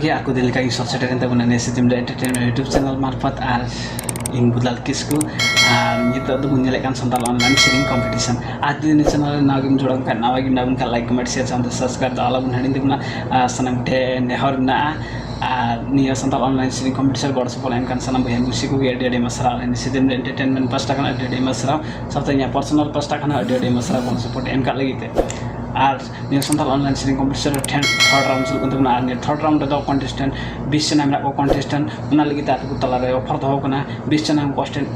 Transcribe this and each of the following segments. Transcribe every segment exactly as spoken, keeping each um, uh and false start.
ᱜᱮ ᱟᱠᱚ ᱫᱤᱱ ᱞᱮᱠᱟ ᱜᱮ ᱥᱚᱦᱚᱨ ᱥᱮᱴᱮᱨᱮᱱ ᱛᱟᱵᱚᱱᱟ ᱱᱤᱭᱟᱹ ᱥᱤᱛᱩᱝ ᱨᱮ ᱮᱱᱴᱟᱨᱴᱮᱱᱢᱮᱱᱴ ᱭᱩᱴᱩᱵᱽ ᱪᱮᱱᱮᱞ ᱢᱟᱨᱯᱷᱚᱛ ᱟᱨ ᱤᱧ ᱵᱩᱫᱟᱞ ᱠᱤᱥᱠᱩ᱾ ᱟᱨ ᱱᱤᱛᱚᱜ ᱫᱚᱵᱚᱱ ᱧᱮᱞᱮᱫ ᱠᱟᱱ ᱥᱟᱱᱛᱟᱲ ᱚᱱᱞᱟᱭᱤᱱ ᱥᱮᱨᱮᱧ ᱠᱚᱢᱯᱤᱴᱤᱥᱚᱱ᱾ ᱟᱨ ᱡᱩᱫᱤ ᱱᱤᱭᱟᱹ ᱪᱮᱱᱮᱞ ᱨᱮ ᱱᱟᱣᱟ ᱜᱮᱢ ᱡᱚᱲᱟᱣ ᱠᱷᱟᱱ, ᱱᱟᱣᱟ ᱜᱮ ᱢᱮᱱᱟᱜ ᱵᱚᱱ ᱠᱷᱟᱱ, ᱞᱟᱭᱤᱠ, ᱠᱚᱢᱮᱱᱴ, ᱥᱮᱭᱟᱨ ᱥᱟᱶᱛᱮ ᱥᱟᱵᱥᱠᱨᱟᱭᱤᱵᱽ ᱫᱚ ᱟᱞᱚ ᱵᱚᱱ ᱦᱤᱲᱤᱧ ᱛᱟᱵᱚᱱᱟ᱾ ᱟᱨ ᱥᱟᱱᱟᱢ ᱠᱚᱴᱷᱮᱱ ᱱᱮᱦᱚᱨ ᱢᱮᱱᱟᱜᱼᱟ᱾ ᱟᱨ ᱱᱤᱭᱟᱹ ᱥᱟᱱᱛᱟᱲ ᱚᱱᱞᱟᱭᱤᱱ ᱥᱮᱨᱮᱧ ᱠᱚᱢᱯᱤᱴᱤᱥᱚᱱ ᱜᱚᱲᱚ ᱥᱚᱯᱚᱦᱚᱫ ᱮᱢ ᱠᱟᱱ ᱥᱟᱱᱟᱢ ᱵᱚᱭᱦᱟ ᱢᱤᱥᱤ ᱠᱚᱜᱮ ᱟᱹᱰᱤ ᱟᱹᱰᱤ ᱟᱭᱢᱟ ᱥᱟᱨᱦᱟᱣ᱾ ᱱᱤᱭᱟᱹ ᱥᱤᱛᱩᱝ ᱨᱮ ᱮᱱᱴᱟᱨᱴᱮᱱᱢᱮᱱᱴ ᱯᱟᱥᱴᱟ ᱠᱷᱚᱱ ᱟᱹᱰᱤ ᱟᱹᱰᱤ ᱟᱭᱢᱟ ᱥᱟᱨᱦᱟᱣ᱾ ᱥᱟᱶᱛᱮ ᱤᱧᱟᱹᱜ ᱯᱟᱨᱥᱚᱱᱟᱞ ᱯᱟᱥᱴᱟ ᱠᱷᱚᱱ ᱦᱚᱸ ᱟᱹᱰᱤ ᱟᱹᱰᱤ ᱟᱭᱢᱟ ᱥᱟᱨᱦᱟᱣ ᱜᱚᱲᱚ ᱥᱚᱯᱚᱦᱚᱫ ᱮᱢ ᱠᱟᱜ ᱞᱟᱹᱜᱤᱫ ᱛᱮ᱾ ᱟᱨ ᱱᱤᱭᱟᱹ ᱥᱟᱱᱛᱟᱲ ᱚᱱᱞᱟᱭᱤᱱ ᱥᱮᱨᱮᱧ ᱠᱚᱢᱯᱤᱴᱤᱥᱚᱱ ᱨᱮ ᱴᱷᱮᱱ ᱛᱷᱟᱨᱰ ᱨᱟᱣᱩᱱᱰ ᱪᱟᱹᱞᱩᱜ ᱠᱟᱱ ᱛᱟᱵᱚᱱᱟ᱾ ᱟᱨ ᱱᱤᱭᱟᱹ ᱛᱷᱟᱨᱰ ᱨᱟᱣᱩᱱᱰ ᱨᱮᱫᱚ ᱠᱚᱱᱴᱮᱥᱴᱮᱱᱴ ᱵᱤᱥ ᱡᱚᱱᱟ ᱢᱮᱱᱟᱜ ᱠᱚᱣᱟ ᱠᱚᱱᱴᱮᱥᱴᱮᱱᱴ᱾ ᱚᱱᱟ ᱞᱟᱹᱜᱤᱫ ᱛᱮ ᱟᱯᱮ ᱠᱚ ᱛᱟᱞᱟᱨᱮ ᱚᱯᱷᱟᱨ ᱫᱚᱦᱚ ᱠᱟᱱᱟ, ᱵᱤᱥ ᱡᱚᱱᱟ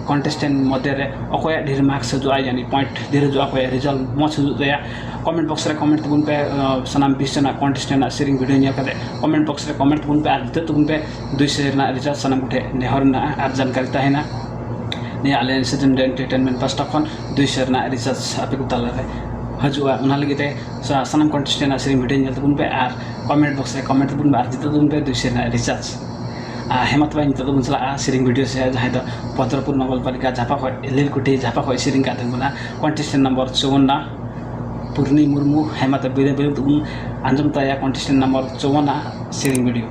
ᱠᱚᱱᱴᱮᱥᱴᱮᱱᱴ ᱢᱚᱫᱽᱫᱷᱮ ᱨᱮ ᱚᱠᱚᱭᱟᱜ ᱰᱷᱮᱨ ᱢᱟᱨᱠᱥ ᱦᱤᱡᱩᱜᱼᱟ, ᱭᱟᱱᱤ ᱯᱚᱭᱮᱱᱴ ᱰᱷᱮᱨ ᱦᱤᱡᱩᱜᱼᱟ, ᱚᱠᱚᱭᱟᱜ ᱨᱮᱡᱟᱞᱴ ᱢᱚᱡᱽ ᱦᱤᱡᱩᱜ ᱛᱟᱭᱟ, ᱠᱚᱢᱮᱱᱴ ᱵᱚᱠᱥ ᱨᱮ ᱠᱚᱢᱮᱱᱴ ᱛᱟᱵᱚᱱ ᱯᱮ᱾ ᱟᱸ, ᱥᱟᱱᱟᱢ ᱵᱤᱥ ᱡᱚᱱᱟ ᱠᱚᱱᱴᱮᱥᱴᱮᱱᱴ ᱟᱜ ᱥᱮᱨᱮᱧ ᱵᱷᱤᱰᱤᱭᱳ ᱧᱮᱞ ᱠᱟᱛᱮ ᱠᱚᱢᱮᱱᱴ ᱵᱚᱠᱥ ᱨᱮ ᱠᱚᱢᱮᱱᱴ ᱛᱟᱵᱚᱱ ᱯᱮ ᱟᱨ ᱡᱤᱛᱟᱹᱜ ᱛᱟᱵᱚᱱ ᱯᱮ᱾ ᱫᱩᱭ ᱥᱚ ᱨᱮᱱᱟᱜ ᱨᱮᱡᱟᱞᱴ ᱥᱟᱱᱟᱢ ᱠᱚᱴᱷᱮᱱ ᱱᱮᱦᱚᱨ ᱢᱮᱱᱟᱜᱼᱟ ᱟᱨ ᱡᱟᱱᱠᱟᱨᱤ ᱛᱟᱦᱮᱱᱟ᱾ ᱱᱤᱭᱟᱹ ᱟᱞᱮ ᱥᱤᱛᱩᱝ ᱨᱮ ᱮᱱᱴᱟᱨᱴᱮᱱᱢᱮᱱᱴ ᱯᱟᱥᱴᱟ ᱠᱷᱚᱱ ᱫᱩᱭ ᱥᱚ ᱨᱮᱱᱟᱜ ᱨᱮᱡᱟᱞᱴ ᱟᱯᱮ ᱠᱚ ᱛᱟᱞᱟᱨᱮ ᱦᱤᱡᱩᱜᱼᱟ᱾ ᱚᱱᱟ ᱞᱟᱹᱜᱤᱫ ᱛᱮ ᱥᱟ-, ᱥᱟᱱᱟᱢ ᱠᱚᱱᱴᱮᱥᱴᱮᱱᱴ ᱟᱜ ᱥᱮᱨᱮᱧ ᱵᱷᱤᱰᱤᱭᱳ ᱧᱮᱞ ᱛᱟᱵᱚᱱ ᱯᱮ ᱟᱨ ᱠᱚᱢᱮᱱᱴ ᱵᱚᱠᱥ ᱨᱮ ᱠᱚᱢᱮᱱᱴ ᱛᱟᱵᱚᱱ ᱯᱮ ᱟᱨ ᱡᱤᱛᱟᱹᱜ ᱛᱟᱵᱚᱱ ᱯᱮ ᱫᱩᱭ ᱥᱚ ᱨᱮᱱᱟᱜ ᱨᱮᱡᱟᱞᱴ᱾ ᱟᱨ ᱦᱮᱸ ᱢᱟ ᱛᱚᱵᱮ ᱱᱤᱛᱚᱜ ᱫᱚᱵᱚᱱ ᱪᱟᱞᱟᱜᱼᱟ ᱥᱮᱨᱮᱧ ᱵᱷᱤᱰᱤᱭᱳ ᱥᱮᱫ, ᱡᱟᱦᱟᱸᱭ ᱫᱚ ᱵᱷᱚᱫᱨᱚᱯᱩᱨ ᱱᱚᱜᱚᱨᱯᱟᱞᱤᱠᱟ ᱡᱷᱟᱯᱟ ᱠᱷᱚᱱ, ᱞᱤᱞᱠᱩᱴᱷᱤ ᱡᱷᱟᱯᱟ ᱠᱷᱚᱱ ᱥᱮᱨᱮᱧ ᱠᱟᱜ ᱛᱟᱵᱚᱱᱟ ᱠᱚᱱᱴᱮᱥᱴᱮᱱᱴ ᱱᱟᱢᱵᱟᱨ ᱪᱩᱣᱟᱱᱱᱟ, ᱯᱩᱨᱱᱤ ᱢᱩᱨᱢᱩ᱾ ᱦᱮᱸ ᱢᱟ ᱛᱚᱵᱮ ᱵᱤᱞᱚᱢ ᱵᱤᱞᱚᱢ ᱛᱮᱵᱚᱱ ᱟᱸᱡᱚᱢ ᱛᱟᱭᱟ ᱠᱚᱱᱴᱮᱥᱴᱮᱱᱴ ᱱᱟᱢᱵᱟᱨ ᱪᱩᱣᱟᱱᱱᱟ ᱥᱮᱨᱮᱧ ᱵᱷᱤᱰᱤᱭᱳ᱾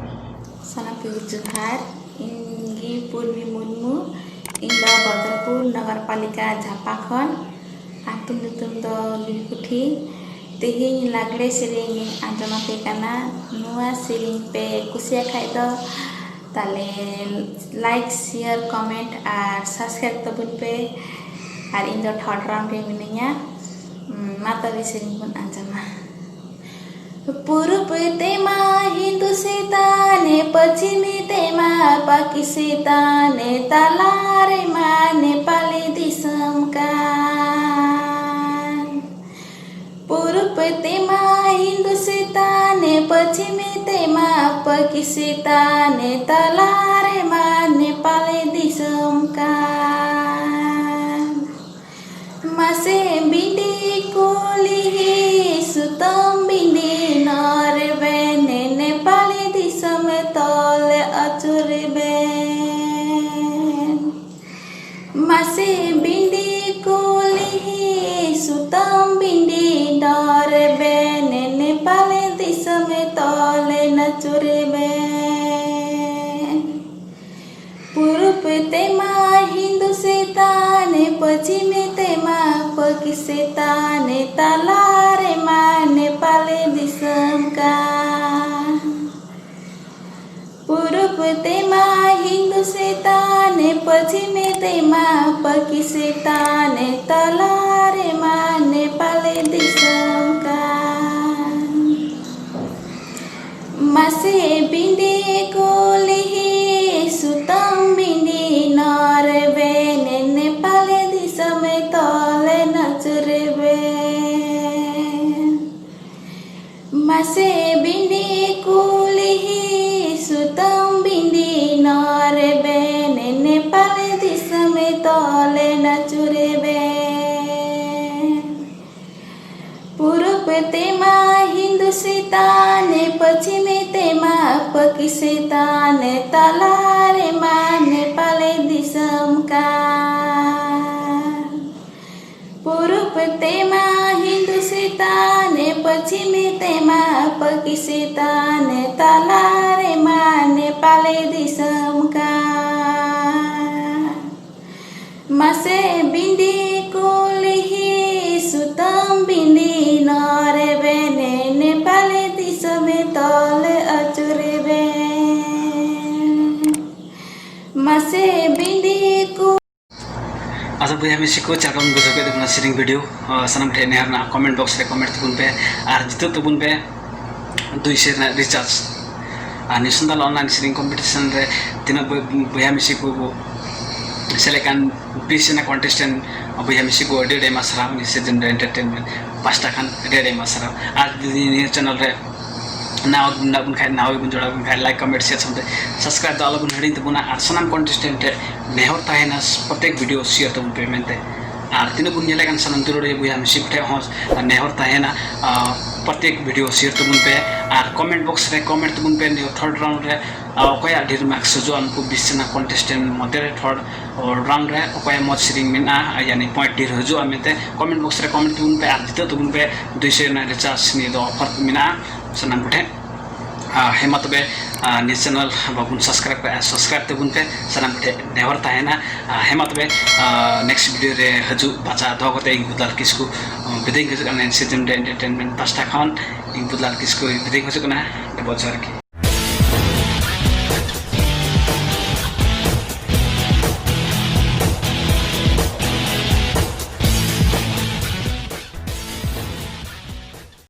ᱥᱟᱱᱟᱢ ᱠᱚᱜᱮ ᱡᱚᱦᱟᱨ, ᱤᱧ ᱜᱮ ᱯᱩᱨᱱᱤ ᱢᱩᱨᱢᱩ, ᱤᱧ ᱫᱚ ᱵᱷᱚᱫᱨᱚᱯᱩᱨ ᱱᱚᱜᱚᱨᱯᱟᱞᱤᱠᱟ ᱡᱷᱟᱯᱟ ᱠᱷᱚᱱ, ᱟᱹᱛᱩ ᱧᱩᱛᱩᱢ ᱫᱚ ᱞᱤᱞᱠᱩᱴᱷᱤ᱾ ᱛᱮᱦᱮᱧ ᱞᱟᱜᱽᱲᱮ ᱥᱮᱨᱮᱧ ᱤᱧ ᱟᱸᱡᱚᱢ ᱟᱯᱮ ᱠᱟᱱᱟ᱾ ᱱᱚᱣᱟ ᱥᱮᱨᱮᱧ ᱯᱮ ᱠᱩᱥᱤᱭᱟᱜ ᱠᱷᱟᱡ ᱫᱚ ᱛᱟᱦᱞᱮ ᱞᱟᱭᱤᱠ, ᱥᱮᱭᱟᱨ, ᱠᱚᱢᱮᱱᱴ ᱟᱨ ᱥᱟᱵᱥᱠᱨᱟᱭᱤᱵᱽ ᱛᱟᱵᱚᱱ ᱯᱮ᱾ ᱟᱨ ᱤᱧ ᱫᱚ ᱛᱷᱟᱨᱰ ᱨᱟᱣᱩᱱᱰ ᱨᱮ ᱢᱤᱱᱟᱹᱧᱟ᱾ ᱩᱸ, ᱢᱟ ᱛᱚᱵᱮ ᱥᱮᱨᱮᱧ ᱵᱚᱱ ᱟᱸᱡᱚᱢᱟ᱾ ᱯᱩᱨᱩᱵ ᱛᱮᱢᱟ ᱦᱤᱱᱫᱩᱥᱛᱟᱱᱮ, ᱯᱚᱪᱷᱤᱢ ᱛᱮᱢᱟ ᱯᱟᱠᱤᱥᱛᱟᱱᱮ, ᱛᱟᱞᱟ ᱨᱮᱢᱟ ᱱᱮᱯᱟᱞᱤ ᱫᱤᱥᱚᱢ ᱠᱟᱱ᱾ ᱯᱩᱨᱩᱵ ᱛᱮᱢᱟ ᱦᱤᱱᱫᱩᱥᱛᱟᱱᱮ, ᱯᱚᱪᱷᱤᱢ ᱛᱮᱢᱟ ᱯᱟᱠᱤᱥᱛᱟᱱᱮ, ᱛᱟᱞᱟ ᱨᱮᱢᱟ ᱱᱮᱯᱟᱞᱤ ᱫᱤᱥᱚᱢ ᱠᱟᱱ᱾ ᱢᱟᱥᱮ ᱵᱤᱸᱰᱤ ᱠᱩᱞᱤ ᱥᱩᱛᱟᱹᱢ ᱵᱤᱸᱰᱤ ᱱᱚᱨ ᱵᱮᱱ, ᱱᱮᱯᱟᱞᱤ ᱫᱤᱥᱚᱢ ᱛᱚᱞ ᱟᱹᱪᱩᱨ ᱵᱮᱱ᱾ ᱢᱟᱥᱮ ᱵᱤᱸᱰᱤ ᱠᱩᱞᱤ ᱥᱩᱛᱟᱹᱢ ᱵᱤᱸᱰᱤ ᱱᱚᱨ ᱵᱮᱱ, ᱱᱮᱯᱟᱞᱤ ᱫᱤᱥᱚᱢ ᱛᱚᱞ ᱟᱹᱪᱩᱨ ᱵᱮᱱ᱾ ᱯᱩᱨᱩᱵ ᱛᱮᱢᱟ ᱦᱤᱱᱫᱩ ᱥᱮᱛᱟᱱᱮ, ᱯᱚᱪᱷᱤᱢ ᱛᱮᱢᱟ ᱯᱟᱹᱠᱤᱥᱛᱟᱱᱮ, ᱛᱟᱞᱟ ᱨᱮᱢᱟ ᱱᱮᱯᱟᱞ ᱫᱤᱥᱚᱢ ᱠᱟᱱ᱾ ᱯᱩᱨᱩᱵ ᱛᱮᱢᱟ ᱦᱤᱱᱫᱩ ᱥᱮᱛᱟᱱᱮ, ᱯᱚᱪᱷᱤᱢ ᱛᱮᱢᱟ ᱯᱟᱹᱠᱤᱥᱛᱟᱱᱮ, ᱛᱟᱞᱟ ᱨᱮᱢᱟ ᱱᱮᱯᱟᱞ ᱫᱤᱥᱚᱢ ᱠᱟᱱ᱾ ᱢᱟᱥᱮ ᱵᱤᱸᱰᱤ ᱠᱩᱞᱦᱤ ᱥᱩᱛᱟᱹᱢ ᱵᱤᱸᱰᱤ ᱱᱚᱨ ᱵᱮᱱ, ᱱᱮᱯᱟᱞ ᱫᱤᱥᱚᱢ ᱛᱚᱞ ᱟᱹᱪᱩᱨ ᱵᱮᱱ᱾ ᱢᱟᱥᱮ ᱵᱤᱸᱰᱤ ᱠᱩᱞᱦᱤ ᱥᱩᱛᱟᱹᱢ ᱵᱤᱸᱰᱤ ᱱᱚᱨ ᱵᱮᱱ, ᱱᱮᱯᱟᱞ ᱫᱤᱥᱚᱢ ᱛᱚᱞ ᱟᱹᱪᱩᱨ ᱵᱮᱱ᱾ ᱯᱩᱨᱩᱵ ᱛᱮᱢᱟ ᱦᱤᱱᱫᱩ ᱥᱮᱛᱟᱱᱮ, ᱯᱚᱪᱷᱤᱢ ᱛᱮᱢᱟ ᱯᱟᱹᱠᱤᱥᱛᱟᱱᱮ, ᱛᱟᱞᱟ ᱨᱮᱢᱟ ᱱᱮᱯᱟᱞ ᱫᱤᱥᱚᱢ ᱠᱟᱱ᱾ ᱯᱩᱨᱩᱵ ᱛᱮᱢᱟ ᱦᱤᱱᱫᱩ ᱥᱮᱛᱟᱱᱮ, ᱯᱚᱪᱷᱤᱢ ᱛᱮᱢᱟ ᱯᱟᱹᱠᱤᱥᱛᱟᱱᱮ, ᱛᱟᱞᱟ ᱨᱮᱢᱟ ᱱᱮᱯᱟᱞ ᱫᱤᱥᱚᱢ ᱠᱟᱱ᱾ ᱢᱟᱥᱮ ᱵᱤᱸᱰᱤ ᱠᱩᱞᱦᱤ ᱥᱩᱛᱟᱹᱢ ᱵᱤᱸᱰᱤ ᱱᱚᱨ ᱵᱮᱱ, ᱱᱮᱯᱟᱞ ᱫᱤᱥᱚᱢ ᱛᱚᱞ ᱟᱹᱪᱩᱨ ᱵᱮᱱ᱾ ᱢᱟᱥᱮ ᱵᱤᱸᱰᱤ ᱠᱩ ᱟᱫᱚ ᱵᱚᱭᱦᱟ ᱢᱤᱥᱤ ᱠᱚ, ᱪᱮᱫ ᱞᱮᱠᱟ ᱵᱚᱱ ᱵᱩᱡᱷᱟᱹᱣ ᱠᱮᱫ ᱛᱟᱵᱚᱱᱟ ᱥᱮᱨᱮᱧ ᱵᱷᱤᱰᱤᱭᱳ? ᱟᱸ, ᱥᱟᱱᱟᱢ ᱴᱷᱮᱱ ᱱᱮᱦᱚᱨ ᱨᱮᱱᱟᱜ ᱠᱚᱢᱮᱱᱴ ᱵᱚᱠᱥ ᱨᱮ ᱠᱚᱢᱮᱱᱴ ᱛᱟᱵᱚᱱ ᱯᱮ ᱟᱨ ᱡᱤᱛᱟᱹᱜ ᱛᱟᱵᱚᱱ ᱯᱮ ᱫᱩᱭᱥᱚ ᱨᱮᱱᱟᱜ ᱨᱤᱪᱟᱨᱡᱽ᱾ ᱟᱨ ᱱᱤᱭᱟᱹ ᱥᱟᱱᱛᱟᱲ ᱚᱱᱞᱟᱭᱤᱱ ᱥᱮᱨᱮᱧ ᱠᱚᱢᱯᱤᱴᱤᱥᱚᱱ ᱨᱮ ᱛᱤᱱᱟᱹᱜ ᱵᱚᱭ-, ᱵᱚᱭᱦᱟ ᱢᱤᱥᱤ ᱠᱚ ᱥᱮᱞᱮᱫ ᱠᱟᱱ ᱵᱤᱥ ᱨᱮᱱᱟᱜ ᱠᱚᱱᱴᱮᱥᱴᱮᱱᱴ ᱵᱚᱭᱦᱟ ᱢᱤᱥᱤ ᱠᱚ ᱟᱹᱰᱤ ᱟᱹᱰᱤ ᱟᱭᱢᱟ ᱥᱟᱨᱦᱟᱣ ᱱᱤᱭᱟᱹ ᱥᱤᱡᱤᱱ ᱨᱮ ᱮᱱᱴᱟᱨᱴᱮᱱᱢᱮᱱᱴ ᱯᱟᱥᱴᱟ ᱠᱷᱚᱱ ᱟᱹᱰᱤ ᱟᱹᱰᱤ ᱟᱭᱢᱟ ᱥᱟᱨᱦᱟᱣ᱾ ᱟᱨ ᱡᱩᱫᱤ ᱱᱤᱭᱟᱹ ᱪᱮᱱᱮᱞ ᱨᱮ ᱱᱟᱣᱟ ᱜᱮᱵᱚᱱ ᱢᱮᱱᱟᱜ ᱵᱚᱱ ᱠᱷᱟᱱ, ᱱᱟᱣᱟ ᱜᱮᱵᱚᱱ ᱡᱚᱲᱟᱣ ᱵᱚᱱ ᱠᱷᱟᱱ, ᱞᱟᱭᱤᱠ, ᱠᱚᱢᱮᱱᱴ, ᱥᱮᱭᱟᱨ ᱥᱟᱶᱛᱮ ᱥᱟᱵᱥᱠᱨᱟᱭᱤᱵ ᱫᱚ ᱟᱞᱚᱵᱚᱱ ᱦᱤᱲᱤᱧ ᱛᱟᱵᱚᱱᱟ᱾ ᱟᱨ ᱥᱟᱱᱟᱢ ᱠᱚᱱᱴᱮᱥᱴᱮᱱᱴ ᱴᱷᱮᱱ ᱱᱮᱦᱚᱨ ᱛᱟᱦᱮᱱᱟ, ᱯᱨᱚᱛᱮᱠ ᱵᱷᱤᱰᱤᱭᱳ ᱥᱮᱭᱟᱨ ᱛᱟᱵᱚᱱ ᱯᱮ ᱢᱮᱱᱛᱮ᱾ ᱟᱨ ᱛᱤᱱᱟᱹᱜ ᱵᱚᱱ ᱧᱮᱞᱮ ᱠᱟᱱ ᱥᱟᱱᱟᱢ ᱫᱩᱞᱟᱹᱲᱤᱭᱟᱹ ᱵᱚᱭᱦᱟ ᱢᱤᱥᱤ ᱠᱚ ᱴᱷᱮᱱ ᱦᱚᱸ ᱱᱮᱦᱚᱨ ᱛᱟᱦᱮᱱᱟ, ᱟᱨ ᱯᱨᱚᱛᱮᱠ ᱵᱷᱤᱰᱤᱭᱳ ᱥᱮᱭᱟᱨ ᱛᱟᱵᱚᱱ ᱯᱮ᱾ ᱟᱨ ᱠᱚᱢᱮᱱᱴ ᱵᱚᱠᱥ ᱨᱮ ᱠᱚᱢᱮᱱᱴ ᱛᱟᱵᱚᱱ ᱯᱮ, ᱱᱤᱭᱟᱹ ᱛᱷᱟᱨᱰ ᱨᱟᱣᱩᱱᱰ ᱨᱮ, ᱟᱨ ᱚᱠᱚᱭᱟᱜ ᱰᱷᱮᱨ ᱢᱟᱨᱠᱥ ᱦᱤᱡᱩᱜᱼᱟ, ᱩᱱᱠᱩ ᱵᱤᱥ ᱡᱚᱱᱟ ᱠᱚᱱᱴᱮᱥᱴᱮᱱᱴ ᱢᱚᱫᱽᱫᱷᱮ ᱨᱮ ᱛᱷᱟᱨᱰ ᱨᱟᱣᱩᱱᱰ ᱨᱮ ᱚᱠᱚᱭᱟᱜ ᱢᱚᱡᱽ ᱥᱮᱨᱮᱧ ᱢᱮᱱᱟᱜᱼᱟ, ᱭᱟᱱᱤ ᱯᱚᱭᱮᱱᱴ ᱰᱷᱮᱨ ᱦᱤᱡᱩᱜᱼᱟ ᱢᱮᱱᱛᱮ ᱠᱚᱢᱮᱱᱴ ᱵᱚᱠᱥ ᱨᱮ ᱠᱚᱢᱮᱱᱴ ᱛᱟᱵᱚᱱ ᱯᱮ ᱟᱨ ᱡᱤᱛᱟᱹᱜ ᱛᱟᱵᱚᱱ ᱯᱮ ᱫᱩᱭᱥᱚ ᱨᱮᱱᱟᱜ ᱨᱤᱪᱟᱨᱡᱽ᱾ ᱱᱤᱭᱟᱹ ᱫᱚ ᱚᱯᱷᱟᱨ ᱢᱮᱱᱟᱜᱼᱟ ᱥᱟᱱᱟᱢ ᱠᱚᱴᱷᱮᱱ᱾ ᱟᱨ ᱦᱮᱸ ᱢᱟ ᱛᱚᱵᱮ, ᱟᱨ ᱱᱤᱭᱟᱹ channel ᱵᱟᱵᱚᱱ subscribe ᱠᱟᱜᱼᱟ, subscribe ᱛᱟᱵᱚᱱ ᱯᱮ, ᱥᱟᱱᱟᱢ ᱴᱷᱮᱱ ᱱᱮᱦᱚᱨ ᱛᱟᱦᱮᱱᱟ᱾ ᱟᱨ ᱦᱮᱸ ᱢᱟ ᱛᱚᱵᱮ, ᱟᱨ next video ᱨᱮ ᱦᱤᱡᱩᱜ ᱵᱟᱪᱷᱟ ᱫᱚᱦᱚ ᱠᱟᱛᱮ ᱤᱧ ᱵᱩᱫᱷᱞᱟᱞ ᱠᱤᱥᱠᱩ, ᱟᱨ ᱵᱤᱫᱟᱹᱭ ᱤᱧ ᱠᱷᱚᱡᱚᱜ ᱠᱟᱱᱟ, NCGM Entertainment ᱯᱟᱥᱴᱟ ᱠᱷᱚᱱ ᱤᱧ ᱵᱩᱫᱷᱞᱟᱞ ᱠᱤᱥᱠᱩ ᱵᱤᱫᱟᱹᱭ ᱤᱧ ᱠᱷᱚᱡᱚᱜ ᱠᱟᱱᱟ᱾ ᱰᱚᱵᱚᱜ ᱡᱚᱦᱟᱨ ᱜᱮ᱾